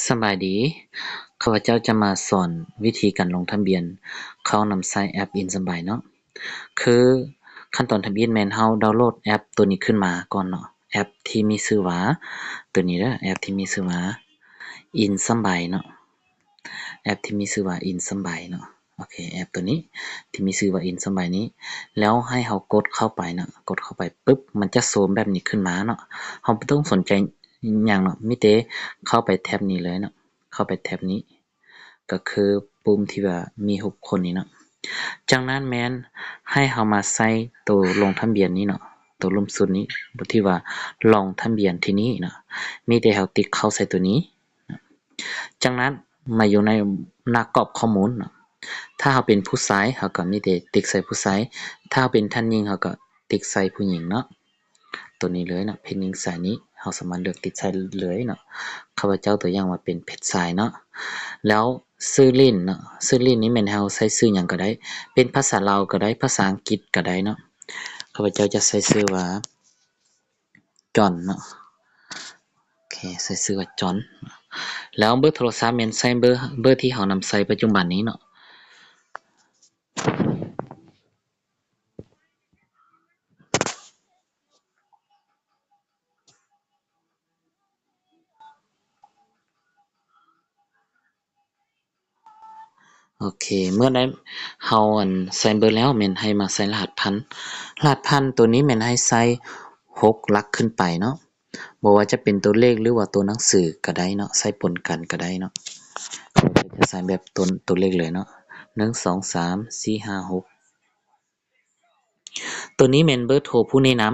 ສະບາຍດີ, ຂ້າພະເຈົ້າຈະມາສອນວິທີການລົງທະບຽນເຂົ້ານຳໃຊ້ແອັບ InSamBuy ເນາະ. ຄືຂັ້ນຕອນທຳອິດແມ່ນເຮົາດາວໂຫຼດແອັບໂຕນີ້ຂຶ້ນມາກ່ອນເນາະ, ແອັບທີ່ມີຊື່ວ່າ ໂຕນີ້ເດີ, ແອັບທີ່ມີຊື່ວ່າ InSamBuy ເນາະ, ແອັບທີ່ມີຊື່ວ່າ InSamBuy ເນາະ. ໂອເຄ ແອັບໂຕນີ້ທີ່ມີຊື່ວ່າ InSamBuy ນີ້ ແລ້ວໃຫ້ເຮົາກົດເຂົ້າໄປເນາະ, ກົດເຂົ້າໄປປຶບ ມັນຈະໂຊແບບນີ້ຂຶ້ນມາເນາະ. ເຮົາບໍ່ຕ້ອງສົນໃຈຫຍັງເນາະ, ມີແຕ່ເຂົ້າໄປແທັບນີ້ເລີຍເນາະ, ເຂົ້າໄປແທັບນີ້ ກໍຄືປຸ່ມທີ່ວ່າມີຮູບຄົນນີ້ເນາະ. ຈາກນັ້ນແມ່ນໃຫ້ເຮົາມາໃສ່ໂຕລົງທະບຽນນີ້ເນາະ, ໂຕລຸ່ມສຸດນີ້ ທີ່ວ່າລົງທະບຽນທີ່ນີ້ເນາະ, ມີແຕ່ເຮົາຕິກເຂົ້າໃສ່ໂຕນີ້. ຈາກນັ້ນມາຢູ່ໃນໜ້າກອບຂໍ້ມູນເນາະ, ຖ້າເຮົາເປັນຜູ້ຊາຍ ເຮົາກໍມີແຕ່ຕິກໃສ່ຜູ້ຊາຍ, ຖ້າເຮົາເປັນທ່ານຍິງ ເຮົາກໍຕິກໃສ່ຜູ້ຍິງເນາະ. ໂຕນີ້ເລີຍເນາະ, ເພດຍິງຊາຍນີ້ ເຮົາສາມາດເລືອກຕິກໃສ່ເລີຍເນາະ. ຂ້າພະເຈົ້າຕົວຢ່າງວ່າເປັນເພດຊາຍເນາະ. ແລ້ວຊື່ຫຼິ້ນເນາະ, ຊື່ຫຼິ້ນນີ້ແມ່ນເຮົາໃຊ້ຊື່ຫຍັງກໍໄດ້, ເປັນພາສາລາວກໍໄດ້, ພາສາອັງກິດກໍໄດ້ເນາະ. ຂ້າພະເຈົ້າຈະໃຊ້ຊື່ວ່າ ຈອນເນາະ, ໂອເຄ ໃສ່ຊື່ວ່າຈອນ. ແລ້ວເບີໂທລະສັບແມ່ນໃຊ້ເບີ ເບີທີ່ເຮົານຳໃຊ້ປັດຈຸບັນນີ້ເນາະ. ໂອເຄ ເມື່ອໃດເຮົາ ອັນ ໃສ່ເບີແລ້ວ ແມ່ນໃຫ້ມາໃສ່ລະຫັດຜ່ານ. ລະຫັດຜ່ານໂຕນີ້ແມ່ນໃຫ້ໃສ່ຫົກຫຼັກຂຶ້ນໄປເນາະ, ບໍ່ວ່າຈະເປັນຕົວເລກ ຫຼືວ່າຕົວໜັງສືກໍໄດ້ເນາະ, ໃສ່ປົນກັນກໍໄດ້ເນາະ. ຂ້າພະເຈົ້າຈະໃສ່ແບບຕົວ ຕົວເລກເລີຍເນາະ, ໜຶ່ງ ສອງ ສາມ ສີ່ ຫ້າ ຫົກ. ໂຕນີ້ແມ່ນເບີໂທຜູ້ແນະນຳ.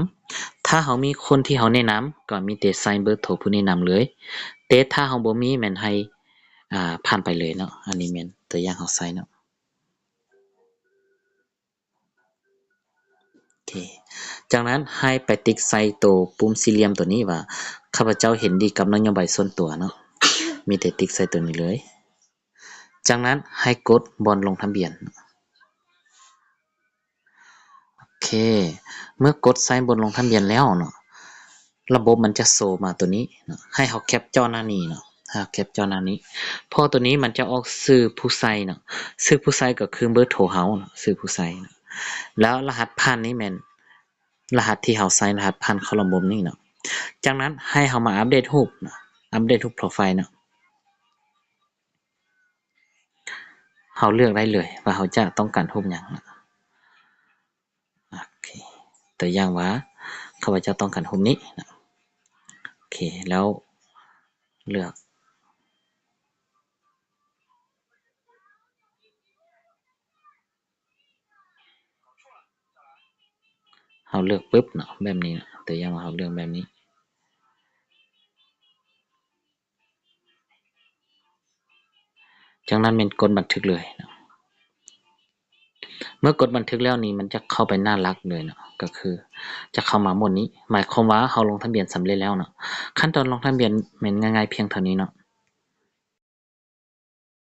ຖ້າເຮົາມີຄົນທີ່ເຮົາແນະນຳ ກໍມີແຕ່ໃສ່ເບີໂທຜູ້ແນະນຳເລີຍ, ແຕ່ຖ້າເຮົາບໍ່ມີ ແມ່ນໃຫ້ ອ່າ ຜ່ານໄປເລີຍເນາະ. ອັນນີ້ແມ່ນຕົວຢ່າງເຮົາໃສ່ເນາະ. ໂອເຄ ຈາກນັ້ນໃຫ້ໄປຕິກໃສ່ໂຕປຸ່ມສີ່ຫຼ່ຽມໂຕນີ້ວ່າ ຂ້າພະເຈົ້າເຫັນດີກັບນະໂຍບາຍສ່ວນຕົວເນາະ, ມີແຕ່ຕິກໃສ່ໂຕນີ້ເລີຍ. ຈາກນັ້ນໃຫ້ກົດບ່ອນລົງທະບຽນ. ໂອເຄ ເມື່ອກົດໃສ່ບ່ອນລົງທະບຽນແລ້ວເນາະ, ລະບົບມັນຈະໂຊມາໂຕນີ້ເນາະ, ໃຫ້ເຮົາແຄັບຈໍໜ້ານີ້ເນາະ, ໃຫ້ເຮົາແຄັບຈໍໜ້ານີ້ ເພາະໂຕນີ້ມັນຈະອອກຊື່ຜູ້ໃຊ້ເນາະ, ຊື່ຜູ້ໃຊ້ກໍຄືເບີໂທເຮົາເນາະ, ຊື່ຜູ້ໃຊ້ເນາະ. ແລ້ວລະຫັດຜ່ານນີ້ແມ່ນລະຫັດທີ່ເຮົາໃຊ້ ລະຫັດຜ່ານເຂົ້າລະບົບນີ້ເນາະ. ຈາກນັ້ນໃຫ້ເຮົາມາອັບເດດຮູບເນາະ, ອັບເດດຮູບໂປຣໄຟລ໌ເນາະ. ເຮົາເລືອກໄດ້ເລີຍວ່າເຮົາຈະຕ້ອງການຮູບຫຍັງ. ໂອເຄ ຕົວຢ່າງວ່າ ຂ້າພະເຈົ້າຕ້ອງການຮູບນີ້. ໂອເຄ ແລ້ວເລືອກ ເຮົາເລືອກປຶບເນາະ ແບບນີ້ເນາະ, ຕົວຢ່າງວ່າເຮົາເລືອກແບບນີ້. ຈາກນັ້ນແມ່ນກົດບັນທຶກເລີຍເນາະ. ເມື່ອກົດບັນທຶກແລ້ວນີ້ ມັນຈະເຂົ້າໄປໜ້າຫຼັກເລີຍເນາະ, ກໍຄືຈະເຂົ້າມາໝົດນີ້ ໝາຍຄວາມວ່າເຮົາລົງທະບຽນສຳເລັດແລ້ວເນາະ. ຂັ້ນຕອນລົງທະບຽນແມ່ນງ່າຍໆພຽງເທົ່ານີ້ເນາະ.